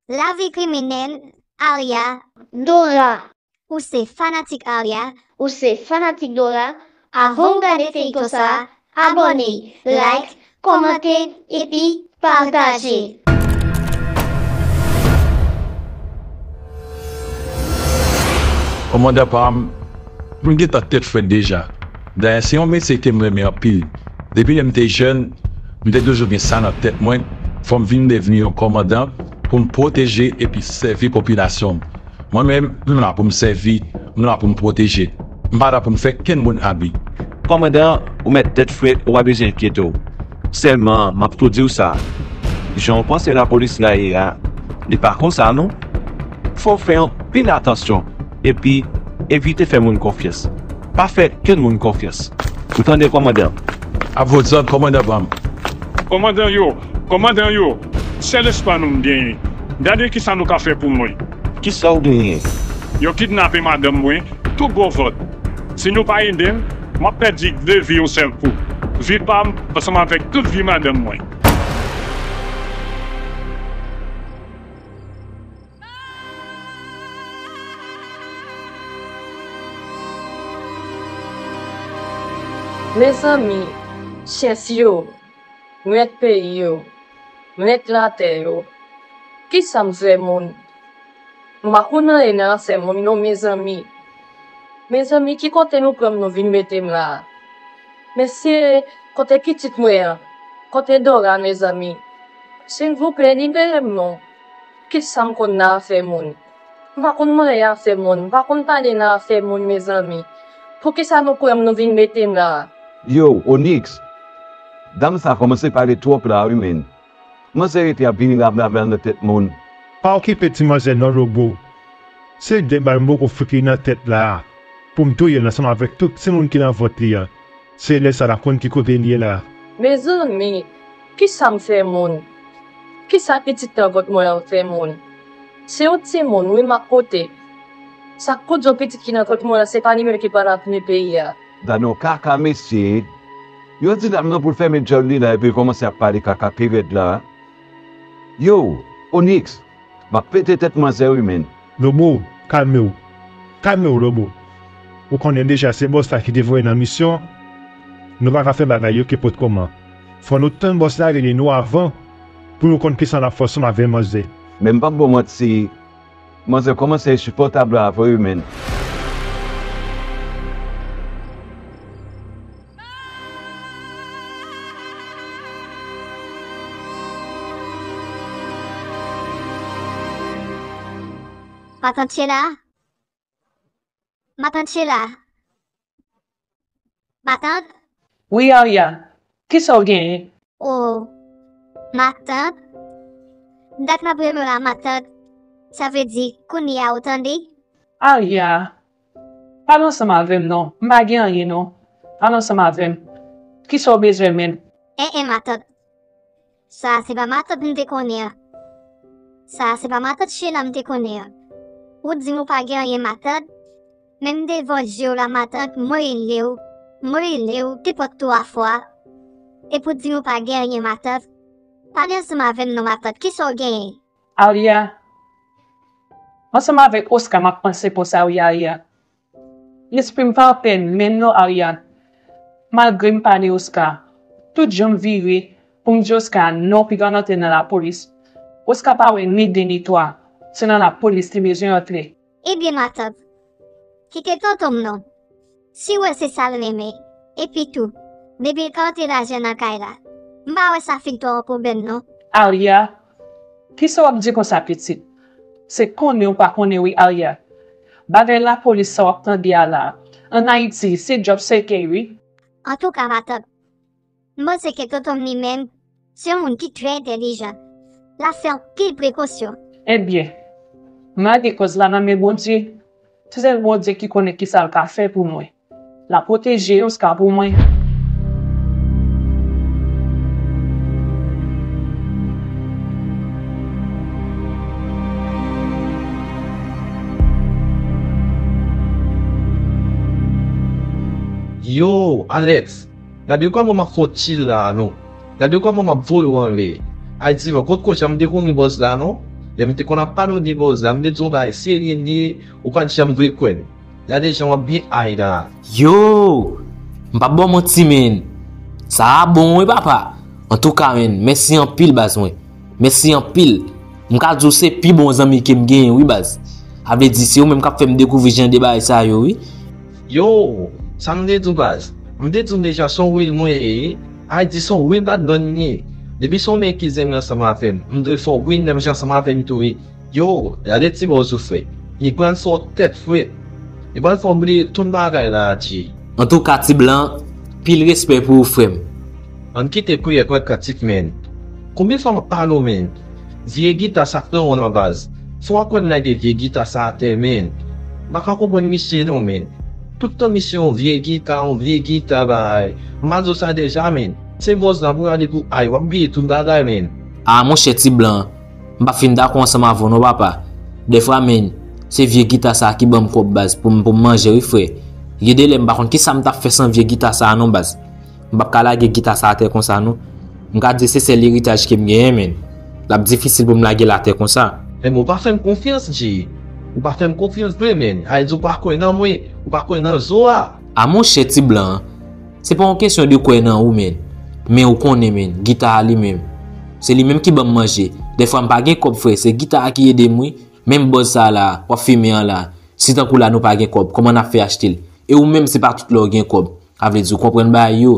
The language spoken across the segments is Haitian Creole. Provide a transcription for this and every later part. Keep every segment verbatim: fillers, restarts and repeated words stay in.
Lavi kriminèl, Arya. Dora. Ou se fanatik Arya. Ou se fanatik Dora. Avan w gade feyton sa a, abòne, like, kòmante, epi pataje. Kòmandan pa m, m gentan tèt frèt deja. Dayè, se yon metye ke m renmen anpil. Depi lè m te jèn, m te toujou gen sa nan tèt mwen, fò m vin devni yon kòmandan pou m pwoteje epi sèvi popilasyon m. Mwen menm, m la pou m sèvi, m la pou m pwoteje. M pa la pou m fè kenn moun abi. Kòmandan, ou mèt tèt frèt, ou pa bezwen enkyete w. Sèlman, m ap tou di w sa. Jan w panse lapolis la ye a, li pa konsa non. Fò w fè anpil atansyon, epi evite fè moun konfyans. Pa fè kenn moun konfyans. Ou tande, kòmandan? Ap vòt zòd, kòmandan pa m. Kòmandan yo, kòmandan yo, sèl espwa nou m genyen. Gade kisa nou ka fè pou mwen. Kisa w genyen? Yo kidnape madanm mwen, tou gwo vòt. Si nou pa ede m, m ap pèdi de vi yon sèl kou. Vi pa m, ansanm avèk tout vi madanm mwen. Mezanmi, chèf yo, mèt peyi yo, mèt latè yo, kisa m fè moun? M pa konn anyen nan afè moun non mezanmi. Mezanmi, ki kote nou pran m nou vin mete m la a? Mesye, kote pitit mwen an? Kote Dora mezanmi? Silvouplè, libere m non. Kisa m konn nan afè moun? M pa konn manyen afè moun, m pa konn pale nan afè moun mezanmi. Poukisa nou pran m nou vin mete m la a? Yow, Onyx! Dam sa kòmanse pale twòp la wi menn. Manzè rete ap vini rablabla nan tèt moun. Pa okipe ti manzè non Lobo. Se de bal m poko fout li nan tèt la a pou m touye l ansanm avèk tout timoun ki nan vant li an. Se lè sa l ap konn ki kote l ye la. Mezanmi, kisa m fè moun? Kisa pitit nan vant mwen an fè moun? Se yon timoun wi m ap pote. Sa k koud yon pitit ki nan vant mwen an se pa li menm ki pral avni peyi a. Gade yon kaka mesye. Yo di dam nan pou l fèmen djòl li la epi l kòmanse ap pale kaka pi rèd la. Yow, Onyx, m ap pete tèt manzè wi menn. Lobo, kalme w. Kalme w Lobo. Ou konnen deja se bòs la ki te voye n an misyon. Nou pa ka fè bagay yo kenpòt kòman. Fò nou tann bòs la rele nou avan pou nou konn kisa n ap fè ansanm avè manzè. Men m p ap ba w manti, manzè kòmanse ensipòtab la vre wi menn. Matant Sheila? Matant Sheila? Matant? Wi Arya, kisa w genyen? O, matant? Dat m ap rele w la matant, sa vle di kounye a ou tande? Arya, pale ansanm avè m non, m pa gen anyen non. Pale ansanm avè m. Kisa w bezwen menm? En en matant. Sa a se pa matant m te konnen an. Sa a se pa matant Sheila m te konnen an. Ou di m ou pa gen anyen matant, men m devò je w la matant, mwen rele w, mwen rele w kenpòt twa fwa, epi w di m ou pa gen anyen matant. Pale ansanm avè m non matant, kisa w genyen? Arya, ansanm avèk Oscar m ap panse konsa wi Arya. Lespri m pa anpè menm non Arya. Malgre m pa ni Oscar, tout jan m vire pou m di Oscar non piga n antre nan lapolis, Oscar pa wè ni de ni twa, se nan lapolis li bezwen antre. Ebyen matant, kite tonton m non, si w wè se sa l renmen, epi tou, depi l ka antre lajan nan kay la, m pa wè sa fin twò yon pwoblèm non. Arya, kisa w ap di konsa pitit? Se konnen w pa konnen wi Arya. Bagay lapolis sa w ap tande a la, ann Ayiti se djòb sèkèy wi. Antouka matant, m panse ke tonton m li menm se yon moun ki trè entèlijan. L ap fè anpil prekosyon. Ebyen, m lage kòz la nan men Bondye. Se sèl Bondye ki konnen kisa l ka fè pou mwen. L ap pwoteje Oscar pou mwen. Yo, Alex, gade kòman m ap fè w chill la a non. Gade kòman m ap voye w anlè. Ay divan, kot kote m te konnen bòz la non. Lè m te konn ap padone bòz la, m te di w bagay serye li ye, ou pa t janm vle kwè m. Gade jan w ap byen ay la. Yo! M p ap ba w manti, menn. Sa a bon, wi, papa. Antouka, menn, mèsi anpil, baz mwen. Mèsi anpil. M ka di w se pi bon zanmi ke m genyen, wi, baz. Sa vle di, se ou menm k ap fè m dekouvri jan de bagay sa yo, wi. Yo, sa m te di w, baz? M te di w deja, se yon real mwen ye, wi. Sa vle di, se yon real bad man m ye. Depi se yon nèg ki zen ansanm avè m, m dwe fè yon real menm jan ansanm avè m tou, wi. Yo, gade ti bòz ou, frè. Li pral fè w tèt frèt. Li pral fè w bliye tout bagay la, G. Antouka, ti blan, pil respè pou ou, frè m. Ann kite priyè pran kantik, menn. Konbyen fwa m ap pale w, menn? Vye gita sa pran w nan baz. Fò w aprann lage vye gita sa atè, menn. M pa ka konprann misye non, menn. Tout tan misye yon vye gita, yon vye gita, bay. M pa di w sa deja, menn. Se bòz la pou rale pou ay, w ap bliye tout bagay, menn. A, monchè, ti blan. M pa fin dakò ansanm avè w non, papa. Dèfwa, menn, se vye gita sa a ki ban m kòb, baz, pou m, pou m manje, wi, frè. Gen de lè, m pa konn kisa m t ap fè san vye gita sa a non, baz. M p ap ka lage gita sa atè konsa, non. M ka di se sèl eritaj ke m genyen, menn. L ap difisil pou m lage l atè konsa. Men ou pa fè m konfyans, G. Ou pa fè m konfyans vre, menn. Sa vle di ou pa kwè nan mwen, ou pa kwè nan zo a. A, monchè, ti blan, se pa yon kesyon de kwè nan ou, menn. Men ou konnen, menn, gita a li menm. Se li menm ki ban m manje. Dèfwa m pa gen kòb, frè, se gita a ki ede m, wi. Menm bòz sa a la, w ap fimen an la. Si tankou la nou pa gen kòb, kòman n ap fè achte l? E ou menm, se pa tout lè w gen kòb. Sa vle di ou konprann bagay yo.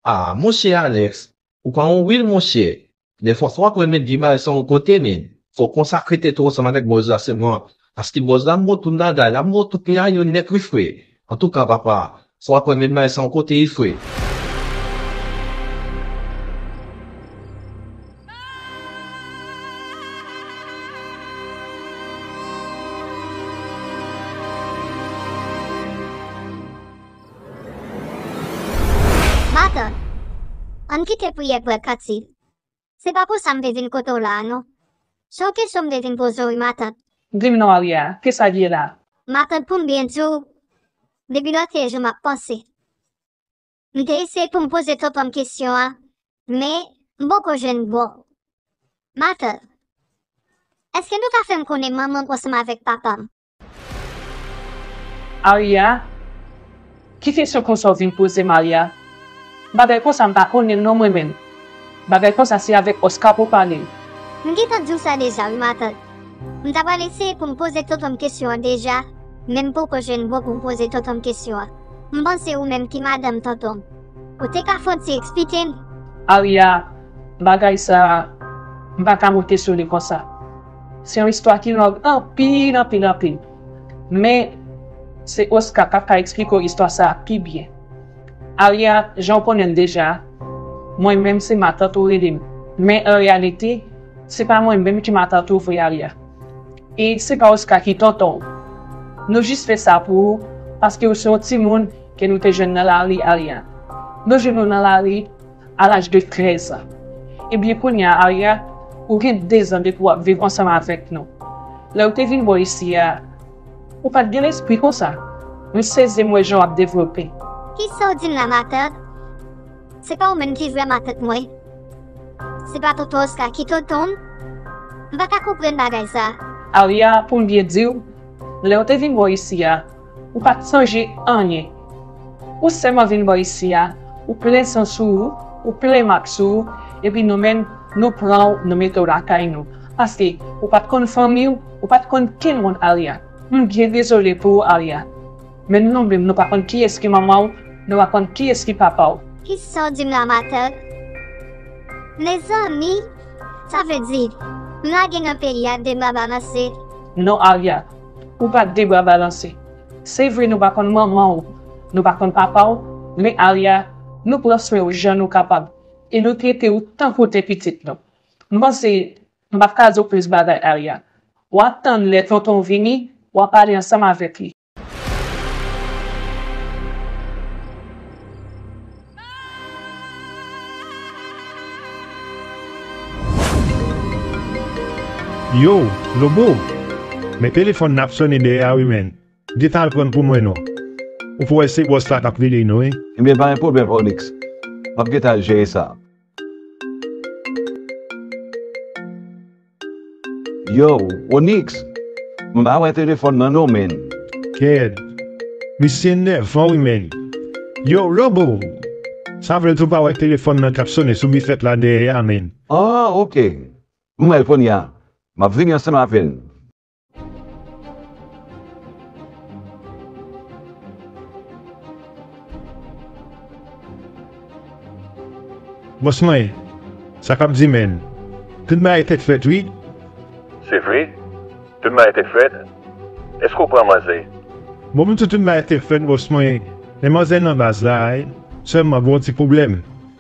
A, monchè Alex, ou pa yon real, monchè. Dèfwa, fò w aprann met vye bagay sa yon kote, menn. Fò w konsakre tèt ou ansanm avèk bòz la sèlman. Paske bòz la ap ba w tout bagay, l ap ba w tout bagay yo nèt, wi, frè. Antouka, papa, fò w aprann met bagay sa yon kote, wi, frè. Matant, ann kite priyè pran kantik. Se pa pou sa m te vin kote w la a, non. Se yon kesyon m te vin poze w, wi, matant. Di m non, Aria, kisa k ye la? Matant, pou m byen di w, depi lòt yè jou m ap panse. M te eseye pou m poze tonton m kesyon an, men m poko jwenn bon. Matant, èske nou ka fè m konnen manman m ansanm avèk papa m? Aria, ki kesyon konsa w vin poze m, Aria? Bagay konsa m pa konnen l non mwen menm. Bagay konsa se avèk Oscar pou w pale. M gentan di w sa deja wi, matant. M ta pral eseye pou m poze tonton m kesyon an deja, men m poko jwenn bon pou m poze tonton m kesyon an. M panse ou menm ki madanm tonton m. Ou te ka fè yon ti eksplike m? Aria, bagay sa a, m pa ka monte sou li konsa. Se yon istwa ki long anpil, anpil, anpil. Men, se Oscar k ap ka eksplike w istwa sa a pi byen. Aria, jan w konnen l deja, mwen menm se matant ou rele m. Men an reyalite, se pa mwen menm ki matant ou vre, Aria. E se pa Oscar ki tonton w. Nou jis fè sa pou ou paske ou se yon timoun ke nou te jwenn nan lari, Aria. Nou jwenn ou nan lari a laj de trèz an. Ebyen, kounye a, Aria, ou gen dezan depi w ap viv ansanm avèk nou. Lè w te vin bò isi a, ou pa t gen lespri konsa. M sezi m wè jan w ap devlope. Kisa w di m la, matant? Se pa ou menm ki vrè matant mwen? Se pa tonton Oscar ki tonton m? M pa ka konprann bagay sa. Aria, pou m byen di w, lè w te vin bò isi a, ou pa t sonje anyen. Ou sèlman vin bò isi a, ou plen san sou ou, ou plen mak sou ou, epi nou menm, nou pran w, nou mete w lakay nou. Paske ou pa t konn fanmi w, ou pa t konn kenn moun, Aria. M byen dezole pou ou, Aria. Men nou menm, nou pa konn kiyès ki manman w, nou pa konn kiyès ki papa w. Kisa w di m la, matant? Mezanmi, sa vle di, m lage nan peyi a de bra balanse? Non, Aria, ou pa de bra balanse. Se vre nou pa konn manman w, nou pa konn papa w, men Aria, nou pran swen w jan nou kapab, e nou trete w tankou w te pitit nou. M panse m p ap ka di w plis bagay, Aria. W a tann lè tonton w vini, w a pale ansanm avèk li. Yo, Lobo! Men telefòn nan ap sonnen dèyè a wi, menn. Gentan al pran l pou mwen non. Ou pou wè se bòs la k ap rele non, wi. Ebyen, pa gen pwoblèm, Onyx. M ap gentan al jere sa. Yo, Onyx, m pa wè telefòn nan non, menn. Kèt. Misye nèvan wi, menn. Yo, Lobo! Sa vle di w pa wè telefòn nan k ap sonnen sou bifèt la dèyè a, menn. Ah, oke. M wè l kounye a. M ap vini ansanm avè l. Bòs mwen, sa k ap di, menn? Tout bagay tèt fèt, wi. Se vre? Tout bagay tèt fèt? Èske w pran manzè? Bon, m di w tout bagay tèt fèt, bòs mwen. Men manzè nan baz la, wi. Sèlman, gen yon ti pwoblèm.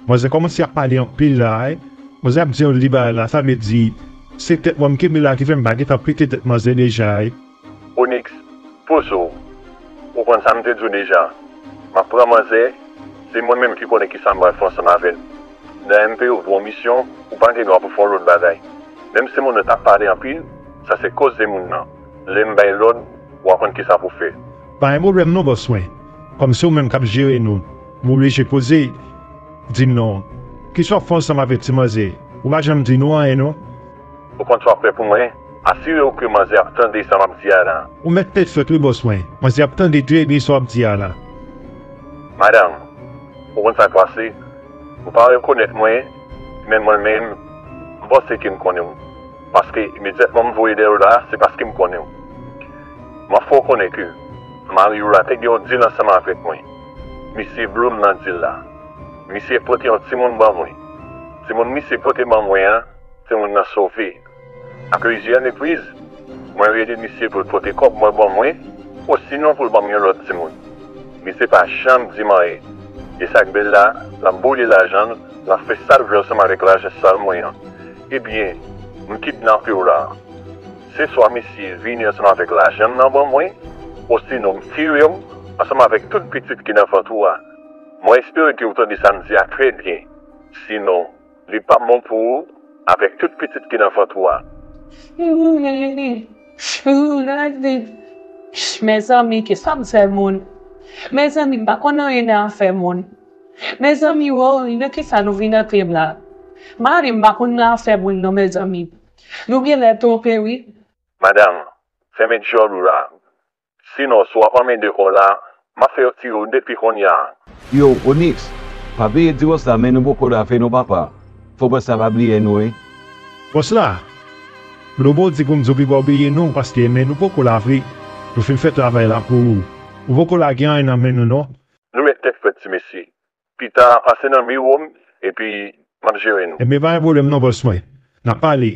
Manzè kòmanse ap pale anpil la, wi. Manzè ap di yon li bagay la, sa vle di, se tèt mwen m kenbe la ki fè m pa gentan pete tèt manzè deja, wi. Onyx, poze w. Ou konn sa m te di w deja. M ap pran manzè, se mwen menm ki konnen kisa m pral fè ansanm avè l. Nan M P yo ba w misyon, ou pa gen dwa pou fè yon lòt bagay. Menm si moun nan t ap pale anpil, sa se koze moun nan. Lè m bay lòd, w a konn kisa pou w fè. Pa gen pwoblèm non, bòs mwen. Kòm se ou menm k ap jere nou, m oblije poze. Di m non. Kisa w ap fè ansanm avèk ti manzè? Ou pa janm di nou anyen non. Ou konn sa w ap fè pou mwen? Asire w ke manzè ap tande sa m ap di a la. Ou mèt tèt fèt wi, bòs mwen. Manzè ap tande trè byen sa w ap di a la. Madanm, ou konn sa k pase? Ou pa rekonèt mwen, men mwen menm, m panse ke m konnen w. Paske imedyatman m voye dèyè w la, se paske m konnen w. M ap fè w konnen ke mari w la te gen yon dil ansanm avèk mwen. Misye blow m nan dil la. Misye pote yon timoun ban mwen. Timoun misye pote ban mwen an, timoun nan sove. A plizyè repriz, mwen rele misye pou l pote kòb mwen ban mwen, osinon pou l ban m yon lòt timoun. Misye pa janm di m anyen. E sa k bèl la, l ap boule lajan l, l ap fè sa l vle ansanm avèk lajan sal mwen an. Ebyen, m kidnape w la. Se swa misye vini ansanm avèk lajan m nan ban mwen, osinon m tire w ansanm avèk tout pitit ki nan vant ou a. Mwen espere ke w tande sa m di a trè byen. Sinon, li p ap bon pou ou avèk tout pitit ki nan vant ou a. Mezanmi, kisa m fè moun? Mezanmi, m pa konn anyen nan afè moun. Mezanmi, woy, nan kisa nou vin antre m la? Mari m pa konn nan afè moun non, mezanmi. Nou genlè twonpe wi. Madanm, fèmen djòl ou la. Sinon, si w ap anmède kò w la, m ap fè yo tire w depi kounye a. Yo, Onyx, pa bliye di bòs la, men nou poko lave non, papa. Fò bòs la pa bliye nou, wi. Bòs la, Lobo di pou m di w pi pa bliye non, paske men nou poko lave. Nou fin fè travay la pou ou. Ou poko lage anyen nan men nou non. Nou mèt tèt frèt, ti mesye. Pita, pase nan biwo m, epi m ap jere nou. Ebyen, pa gen pwoblèm non, bòs mwen. N ap pale.